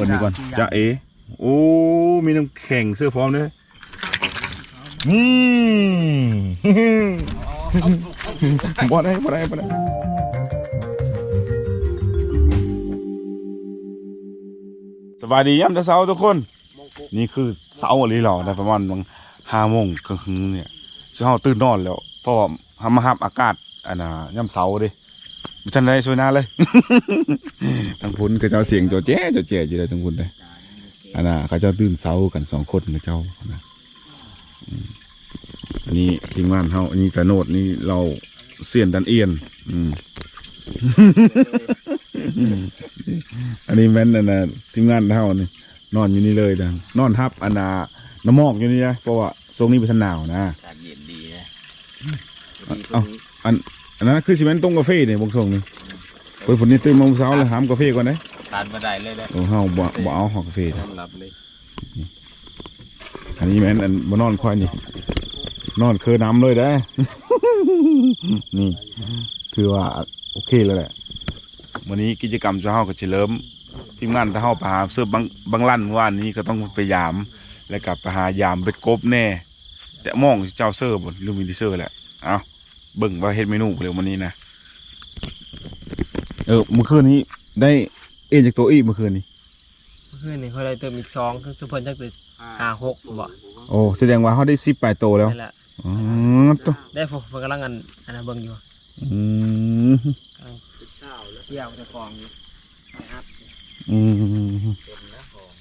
ນີ້ກ່ອນ ຈາເອ. ໂອ້ ມີນ້ຳແຂງເສີມພ້ອມເດີ. ອືມ ບໍ່ໄດ້ ບໍ່ໄດ້ ບໍ່ໄດ້. ສະບາຍດີຍາມເຊົ້າທຸກຄົນ. ນີ້ຄືເຊົ້າອີ່ຫຼີແລ້ວ ໄດ້ປະມານຫ້າໂມງເຄິ່ງນີ້ ເຊິ່ງເຮົາຕື່ນນອນແລ້ວ ເພາະວ່າເຮົາມາຮັບອາກາດ ອັນນ່າ ຍາມເຊົ້າເດ້. ບໍ່ທັນໄດ້ຊ່ວຍນາເລີຍ. ທາງພຸ້ນເຂົາເຈົ້າສຽງຈໍແຈ້ຈໍແຈ້ຢູ່ເດ້ ທາງພຸ້ນເດ້. ອັນນ່າ ເຂົາເຈົ້າຕື່ນເຊົ້າກັນສອງຄົນເຂົາເຈົ້ານະ. ອືມ ອັນນີ້ທີມງານເຮົາ ອັນນີ້ກະໂນດ ນີ້ເຫຼົ້າ ຊຽນດັນອຽນ. ອືມ ອັນນີ້ແມ່ນ ອັນນ່າ ທີມງານເຮົານີ້ ນອນຢູ່ນີ້ເລີຍນະ ນອນຮັບ ອັນນ່າ ນ້ຳໝອກຢູ່ນີ້ນະ ເພາະວ່າຊ່ວງນີ້ບໍ່ທັນໜາວນະ. ອາກາດເຢັນດີນະ. ເອົ້າ ອັນ ອັນນັ້ນຄືຊິແມ່ນຕົ້ນກາເຟນີ້ ເບິ່ງຊົງນີ້. ເພິ່ນ ເພິ່ນນີ້ຕື່ນມາມື້ເຊົ້າແລ້ວ ຫາມກາເຟກ່ອນເດ້. ທານບໍ່ໄດ້ເລີຍເດ້. ໂອ້ ເຮົາບໍ່ ບໍ່ເອົາ ເຮົາກາເຟນະ. ນອນຫຼັບເລີຍ. ອັນນີ້ແມ່ນ ອັນ ບໍ່ນອນຂ້ອຍນີ້ ນອນຄືນ້ຳເລີຍເດ້. ນີ້ ຖືວ່າໂອເຄແລ້ວແຫຼະ. ມື້ນີ້ກິດຈະກຳເຮົາກໍຊິເລີ່ມ. ທີມງານເຮົາໄປຫາເສີບບັງ ບັງລັນ ມື້ວານນີ້ກໍຕ້ອງໄປຢາມ ແລ້ວກໍໄປຫາຢາມເບັດກົບແດ່. ແຕ່ມອງເຈົ້າເສີບບໍ່ ຫຼືມີແຕ່ເສີແຫຼະ. ເອົ້າ ເບິ່ງວ່າເຮັດເມນູບໍ່ເລີຍມື້ນີ້ນະ. ເອີ ມື້ຄືນນີ້ໄດ້ເອນຈັກໂຕອີກມື້ຄືນນີ້? ມື້ຄືນນີ້ຂ້ອຍໄດ້ເຕີມອີກສອງ ຄືເພິ່ນຈັກໄດ້ຫ້າຫົກບໍ່? ໂອ້ ສະແດງວ່າເຮົາໄດ້ສິບປາຍໂຕແລ້ວ. ນັ້ນແຫຼະ. ອໍ ໂຕ ໄດ້ ເພິ່ນກຳລັງ ອັນ ອັນນັ້ນເບິ່ງຢູ່. ອືມ ກຳລັງກ່ຽວເຈົ້າຂອງຢູ່ ໄປອັດ. ອືມ ເປັນແລ້ວຂອງ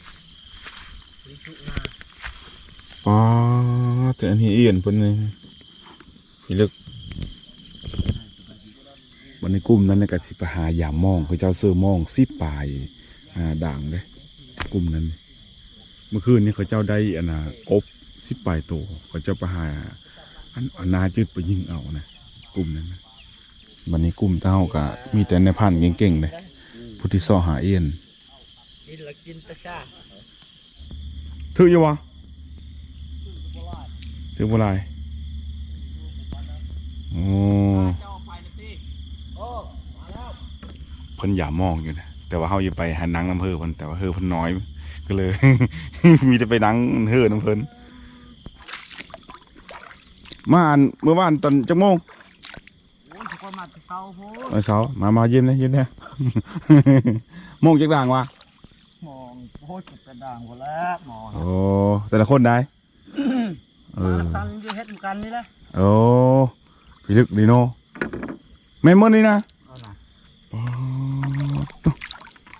ປາດ ແຕ່ອັນນີ້ອຽນເພິ່ນນີ້ ພິລຶກ. ບັດນີ້ກຸ່ມນັ້ນກໍຊິໄປຫາຢາມມອງ ເຂົາເຈົ້າເຊີມອງສິບປາຍ ອ່າ ດ່າງເດ້ ກຸ່ມນັ້ນ. ມື້ຄືນນີ້ເຂົາເຈົ້າໄດ້ ອັນນ່າ ກົບສິບປາຍໂຕ ເຂົາເຈົ້າໄປຫາ ອັນ ອັນນາຈືດໄປຍິງເອົານະ ກຸ່ມນັ້ນນະ. ບັດນີ້ກຸ່ມເຮົາກໍມີແຕ່ນາຍພານເກັ່ງໆເດ້ ຜູ້ທີ່ຊອກຫາເອນ. ກິນລະກິນແຕ່ຊາ ຖືກຢູ່ບໍ່? ຖືກບໍ່ຫຼາຍ. ໂອ້ ເພິ່ນຢາມມອງຢູ່ນະ ແຕ່ວ່າເຮົາຢາກໄປຫານັ່ງນຳເຮີເພິ່ນ ແຕ່ວ່າເຮີເພິ່ນນ້ອຍ ກໍເລີຍ ມີແຕ່ໄປນັ່ງເຮີນຳເພິ່ນ. ມາອັນ ມື້ວານຕອນຈັກໂມງ? ໂອ້ຍ ສະກອນມາແຕ່ເຊົ້າໂພດ ເອີ ເຊົ້າ ມາ ມາ ຍິ້ມແດ່ ຍິ້ມແດ່. ໂມງຈັກດ່າງວະ? ໂມງ ໂອ້ຍ ເຈັດແປດດ່າງພຸ້ນແຫຼະ ໂມງ. ໂອ້ ແຕ່ລະຄົນໃດ? ເອີ ມານຳກັນ ຢູ່ເຮັດນຳກັນນີ້ແຫຼະ. ໂອ້ ພິລຶກດີເນາະ ແມ່ນໝົດນີ້ນະ. ເອົານະ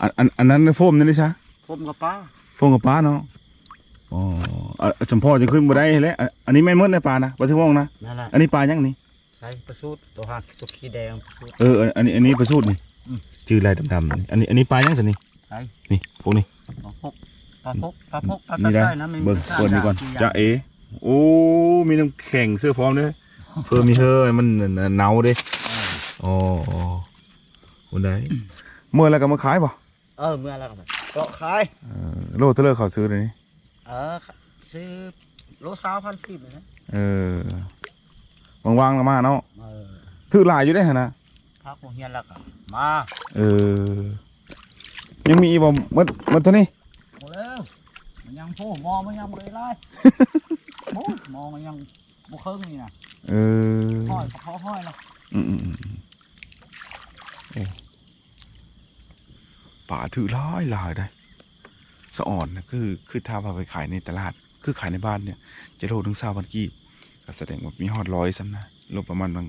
ອໍ ອັນ ອັນ ອັນນັ້ນໂຟມນັ້ນເດຊະ? ໂຟມກັບປາ ໂຟມກັບປາເນາະ. ອໍ ອາ ສຳພໍຈະຂຶ້ນບໍ່ໄດ້ແຫຼະ. ອັນ ອັນນີ້ແມ່ນໝົດໃນປານະ ປາເຊໂມງນະ. ນັ້ນແຫຼະ ອັນນີ້ປາຫຍັງນີ້? ໃສ່ປາສູດ ໂຕຫາງ ໂຕສີແດງປາສູດ. ເອີ ອັນ ອັນນີ້ ອັນນີ້ປາສູດນີ້. ອືມ ຈື່ລາຍດຳໆນີ້. ອັນນີ້ ອັນນີ້ປາຫຍັງຊັ້ນນີ້? ໃສ່ ນີ້ ພວກນີ້ ປາປົກ ປາປົກ ປາປົກ ປາ ນີ້ນະ ກະໄຊນະ. ເບິ່ງ ເປີດນີ້ກ່ອນ ຈາເອ. ໂອ້ ມີນ້ຳແຂງເສີມພ້ອມເດີ ເພື່ອມີເຫີ ມັນເນົ່າເດ້. ເອີ ອໍ ໂອ້ ໄດ້ ເມື່ອແລ້ວກໍມາຂາຍບໍ່? ເອີ ເມື່ອແລ້ວກໍເກາະຂາຍ. ເອີ ໂລເທົ່າໃດເຂົາຊື້ດຽວນີ້? ເອີ ຊື້ໂລຊາວພັນກີບນີ້ນະ. ເອີ ວ່າງໆລະມາເນາະ. ເອີ ຖືກຫຼາຍຢູ່ເດ້ຫັ້ນນະ ພັກໂຮງຮຽນແລ້ວກໍມາ. ເອີ ຍັງມີອີກບໍ່? ໝົດ ໝົດເທົ່ານີ້? ໝົດແລ້ວ ມັນຍັງ ໂອ້ ໝໍມັນຍັງບໍ່ໄດ້ຫຼາຍ. ໂອ້ຍ ໝໍມັນຍັງ ບໍ່ເຄິ່ງນີ້ນະ. ເອີ ຮ້ອຍກໍພໍຮ້ອຍລະ. ອືມໆໆ ໂອ້ ປາຖືກຫຼາຍໆເດ້. ສະອອນນະ ຄື ຄືຖ້າວ່າໄປຂາຍໃນຕະຫຼາດ ຄືຂາຍໃນບ້ານນີ້ ຈະໂລໜຶ່ງຊາວພັນກີບ ກໍສະແດງວ່າມີຮອດຮ້ອຍຊ້ຳນະ ໂລປະມານ ອ່າ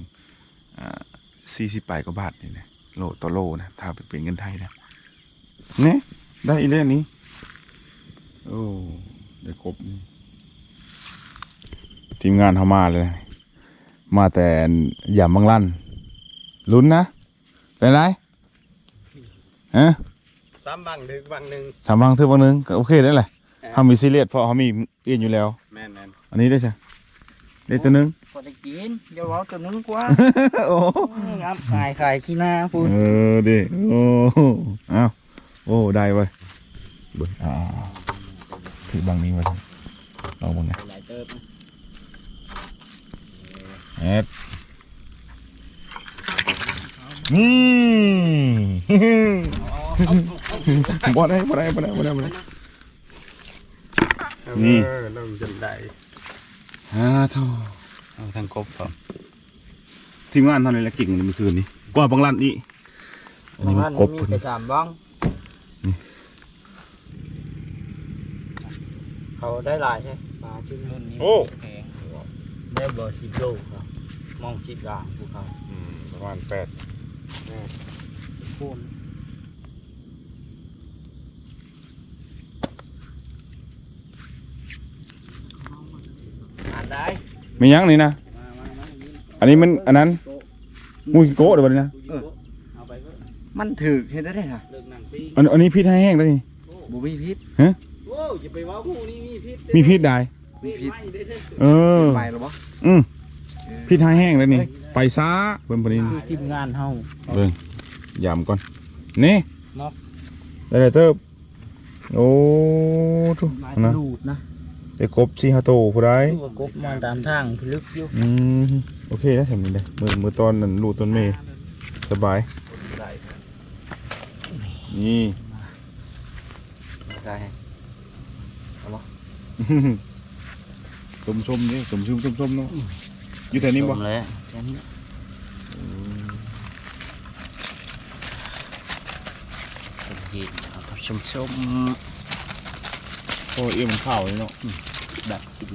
ສີ່ສິບປາຍກວ່າບາດນີ້ນະ ໂລຕໍ່ໂລນະ ຖ້າເປັນເງິນໄທນະ. ນີ້ ໄດ້ອີກແລ້ວນີ້. ໂອ້ ໄດ້ກົບນີ້. ທີມງານເຮົາມາເລີຍ ມາແຕ່ຢາມບັງລັນ. ລຸ້ນນະ ເປັນໃດ? ຮະ? ສາມບັງຖືກບັງໜຶ່ງ ສາມບັງຖືກບັງໜຶ່ງ ກໍໂອເຄໄດ້ແຫຼະ. ເອີ ເຮົາມີຊີຣຽດ ເພາະເຮົາມີ ອີນຢູ່ແລ້ວ. ແມ່ນໆ ອັນນີ້ໄດ້ຊະ ໄດ້ຕົວໜຶ່ງ ພໍໄດ້ກິນ ຢ່າເວົ້າຕົວໜຶ່ງກວ່າ. ໂອ້ ອືມ ອັບອາຍຂາຍຂີ້ໜ້າພຸ້ນ. ເອີເດ້ ໂອ້ ເອົ້າ ໂອ້ ໄດ້ເວີ້ຍ ເບິ່ງ ອ່າ ຖືກບັງນີ້ວ່າຊັ້ນ ລອງເບິ່ງນະ ຫຼາຍເຕີບ. ເອັດ ອືມ ບໍ່ໄດ້ ບໍ່ໄດ້ ບໍ່ໄດ້ ບໍ່ໄດ້ ບໍ່ໄດ້. ນີ້ ເອີ ລົງຈົນໄດ້. ສາທຸ. ເອົາທັງກົບພ້ອມ. ທີມງານເຮົານີ້ແຫຼະເກັ່ງມື້ຄືນນີ້ ກວ່າບັງລັນອີກ. ອັນນີ້ມັນກົບ ມີແຕ່ສາມບ້ອງ. ນີ້ ເຂົາໄດ້ຫຼາຍແທ້ ປາຈຸດນີ້. ໂອ້ ແພງ ໄດ້ບໍ່ ສິບໂລ ມອງສິບລາງພູເຂົາ. ອືມ ປະມານແປດ ແປດ ໂອ້. ອັນໃດ ແມ່ນຫຍັງນີ້ນະ? ອັນນີ້ມັນອັນນັ້ນ ມູກິໂກະເດ້ບໍ່ນີ້ນະ? ເອີ ມັນຖືກເຮັດໄດ້ນະ. ອັນ ອັນນີ້ພິດຮ້າຍແຮງເດ້ນີ້. ບໍ່ມີພິດ. ຮະ? ໂອ້ ຢ່າໄປເວົ້າ ໝູນີ້ມີພິດເດ້. ມີພິດໃດ? ມີພິດ. ເອີ ໄປແລ້ວບໍ່? ອືມ ເອີ ພິດຮ້າຍແຮງເດ້ນີ້. ໄປຊ້າ ເບິ່ງ ເບິ່ງນີ້ ຄືທີມງານເຮົາ. ເບິ່ງ ຢາມກ່ອນ ນີ້ ນອກ ໄດ້ຫຼາຍເຕີບ. ໂອ້ ທຸ ຫຼາຍ ນະ ລູດນະ ໄດ້ກົບສີ່ຫ້າໂຕຜູ້ໃດ ຄືວ່າກົບມາຕາມທາງພິລຶກຢູ່. ອືມ ໂອເຄແລ້ວ ສ່ຳນີ້ເດ້. ມື້ ມື້ຕອນນັ້ນລູດຕອນເມ ສະບາຍ. ນີ້ ໄດ້ ເອົາບໍ່? ຕົ້ມໆນີ້ ຕົ້ມຊຶມ ຕົ້ມໆເນາະ. ອືມ ຢູ່ແຖວນີ້ບໍ່? ຕົ້ມແຫຼະ ແຖວນີ້. ອືມ ຕົ້ມເຢັນ ເອົາກັບສົ້ມໆ. ໂອ້ ເອີ ມັນຂາວນີ້ເນາະ. ອືມ ແບບກິນ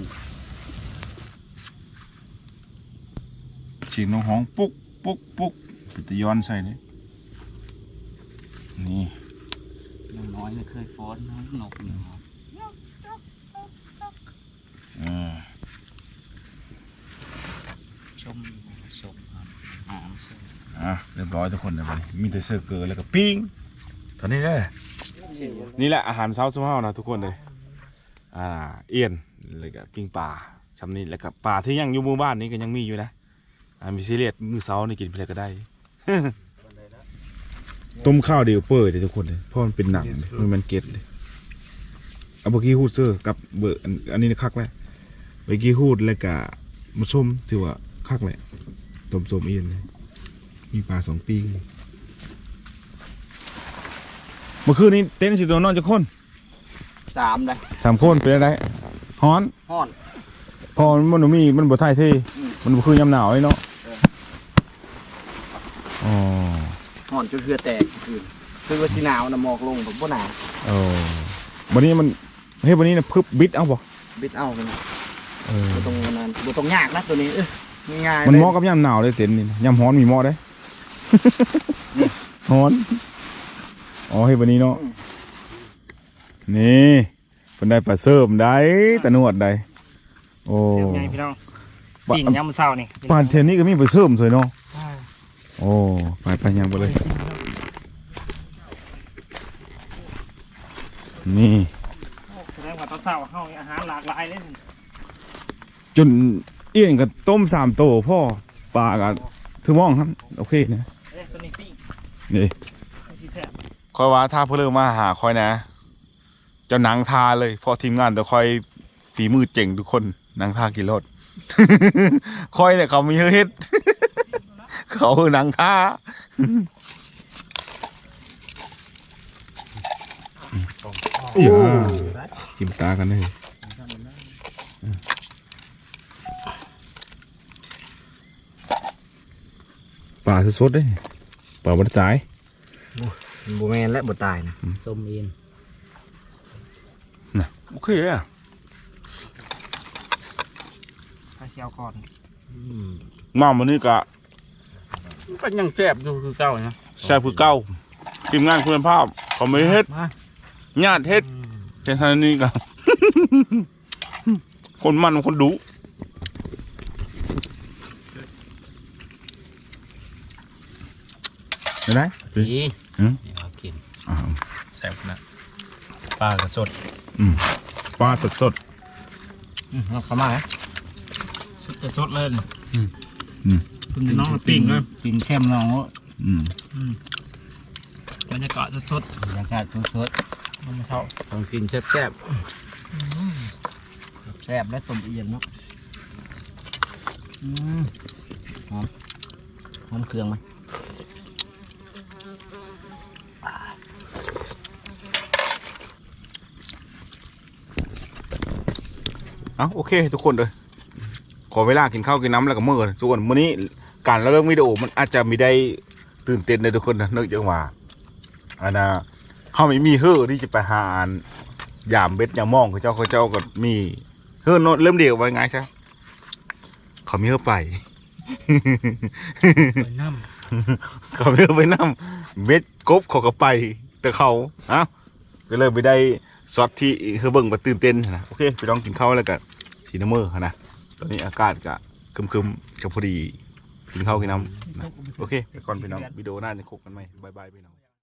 ສຽງນົກຮ້ອງປຸກ ປຸກ ປຸກ ເປັນຕາຍ້ອນໃສ່ເດ້. ນີ້ ນ້ອງນ້ອຍເຄີຍຟ້ອນເນາະ ນົກນີ້. ອ່າ ສົ້ມ ສົ້ມ ອ່າ ຮຽບຮ້ອຍທຸກຄົນເລີຍ. ບັດນີ້ມີແຕ່ເຊີເກີແລ້ວກໍປີ້ງ ຕອນນີ້ເດີ. ນີ້ແຫຼະອາຫານເຊົ້າຊຸມເຮົານະທຸກຄົນເລີຍ. ອ່າ ອ່ຽນ ແລ້ວກໍປີ້ງປາຊ່ຳນີ້ ແລ້ວກໍປາທີ່ຍັງຢູ່ໝູ່ບ້ານນີ້ກໍຍັງມີຢູ່ນະ. ອ່າ ມີຊີເລດ ມື້ເຊົ້ານີ້ກິນເທົ່າໃດກໍໄດ້. ຕົ້ມຂ້າວດຽວເປີດເດ້ທຸກຄົນເດ້ ເພາະມັນເປັນໜັງເດ້ ບໍ່ແມ່ນເກັດເດ້. ເອົາເບີກີ່ຮູດເຊີກັບເບີ ອັນ ອັນນີ້ຄັກແລ້ວ. ເບີກີ່ຮູດ ແລ້ວກະໝາກສົ້ມ ຖືວ່າຄັກແຫຼະ. ຕົ້ມສົ້ມອີ່ນ ມີປາສອງປີ. ເມື່ອຄືນນີ້ເຕັນຊິໂຕນອນຈັກຄົນ? ສາມເດ້ ສາມຄົນ. ເປັນຈັ່ງໃດ? ຮ້ອນ ຮ້ອນ ເພາະມັນບໍ່ມີ ມັນບໍ່ຖ່າຍເທ. ອືມ ມັນບໍ່ຄືຍາມໜາວເດ້ເນາະ. ເອີ ອໍ ຮ້ອນຈົນເຫື່ອແຕກຄືນ ຄືວ່າຊິໜາວນະ ໝອກລົງກໍບໍ່ໜາວ. ໂອ້ ບັດນີ້ມັນ ເຮັດບັດນີ້ນະ ພຶບ ບິດເອົາບໍ່? ບິດເອົາ. ເອີ ບໍ່ຕ້ອງອັນນັ້ນ ບໍ່ຕ້ອງຍາກນະໂຕນີ້. ເອີ ງ່າຍໆ ມັນເໝາະກັບຍາມໜາວເດ້ເຕັນນີ້ນະ ຍາມຮ້ອນມີເໝາະເດ້. ນີ້ ຮ້ອນ. ອໍ ເຮັດບັດນີ້ເນາະ. ອືມ ນີ້ ເພິ່ນໄດ້ປາເສີມໄດ້ ຕາໜວດໄດ້. ໂອ້ ເສີມໃຫຍ່ພີ່ນ້ອງ ປາ ປີ້ງຍາມເຊົ້ານີ້. ປາແຖວນີ້ກໍມີປາເສີມສວຍເນາະ. ອ່າ ໂອ້ ໄປໆ ຍ່າງໄປເລີຍ. ນີ້ ໂອ້ ສະແດງວ່າຕອນເຊົ້າເຮົາອາຫານຫຼາກຫຼາຍເລີຍ. ຈົນອ່ຽນກໍຕົ້ມສາມໂຕພໍ ປາກໍຖືມອງຫັ້ນ ໂອເຄນະ. ເອີ ໂຕນີ້ປີ້ງ ນີ້ ມັນຊິແຊບ. ຂ້ອຍວ່າຖ້າເພິ່ນເລີ່ມມາຫາຂ້ອຍນະ ເຈົ້ານັ່ງຖ້າເລີຍ ເພາະທີມງານຕົວຂ້ອຍຝີມືເກັ່ງທຸກຄົນ ນັ່ງຖ້າກິນໂລດ. ຂ້ອຍນີ້ເຂົາມີເຮັດ ເຂົານັ່ງຖ້າ. ໂອ້ ກິນຕາກັນເລີຍ. ປາສົດໆເດ້ ປາບໍ່ໄດ້ຕາຍ. ໂອ້ຍ ມັນບໍ່ແມ່ນແລ້ວ ບໍ່ຕາຍນະ. ອືມ ຕົ້ມເອງນະ ໂອເຄເດ້. ໃຜຊິເອົາກ່ອນ? ອືມ ມາມື້ນີ້ກະ ມັນກໍຍັງແຊບຢູ່ຄືເກົ່ານະ ແຊບຄືເກົ່າ. ທີມງານຄຸນນະພາບເຂົາມີເຮັດ ມາ ຍາດເຮັດ. ອືມ ເຮັດເທົ່ານີ້ກະ ຄົນມັນຄົນດຸ. ໄດ້ ດີ ຫືມ ນີ້ເຮົາກິນ ອ່າ ແຊບນະ ປາກໍສົດ. ອືມ ປາສົດໆ. ອືມ ເອົາເຂົ້າມາ ສົດແຕ່ສົດເລີຍນີ້. ອືມ ອືມ ເປັນນ້ອງປີ້ງເລີຍ ກິນແຄມນ້ອງ. ອືມ ອືມ ບັນຍາກາດສົດໆ ບັນຍາກາດສົດໆ ຍາມເຊົ້າ ຕ້ອງກິນແຊບໆ. ອືມ ແຊບແລ້ວ ຕົ້ມອີ່ນເນາະ. ອືມ ຫອມ ຫອມເຄື່ອງມັນ. ເອົ້າ ໂອເຄທຸກຄົນເດີ ຂໍເວລາກິນເຂົ້າກິນນ້ຳແລ້ວກໍເມືອ. ສ່ວນມື້ນີ້ການລະເລີ່ມວິດີໂອມັນອາດຈະມີໄດ້ຕື່ນເຕັ້ນເດີທຸກຄົນເດີ ເນື່ອງຈາກວ່າ ອັນນ່າ ເຮົາມີເຮີທີ່ຈະໄປຫາອັນ ຢາມເບັດຢາມມອງ ເຂົາເຈົ້າ ເຂົາເຈົ້າກໍມີເຮີເນາະ ເລີ່ມດຽວ ວ່າງ່າຍຊະ ເຂົາມີເຮີໄປ ໄປນຳ ເຂົາມີເຮີໄປນຳ ເບັດກົບເຂົາກໍໄປ ແຕ່ເຂົາ ເອົ້າ ກໍເລີຍໄປໄດ້ຊັອດທີ່ເຮີເບິ່ງວ່າຕື່ນເຕັ້ນຫັ້ນນະ. ໂອເຄ ໄປລອງກິນເຂົ້າແລ້ວກໍຊິນຳເມືອຫັ້ນນະ. ຕອນນີ້ອາກາດກໍຄຶມໆ ກໍພໍດີກິນເຂົ້າກິນນ້ຳນະ. ໂອເຄ ໄປກ່ອນພີ່ນ້ອງ ວິດີໂອໜ້າຈະພົບກັນໃໝ່ ບາຍບາຍພີ່ນ້ອງ.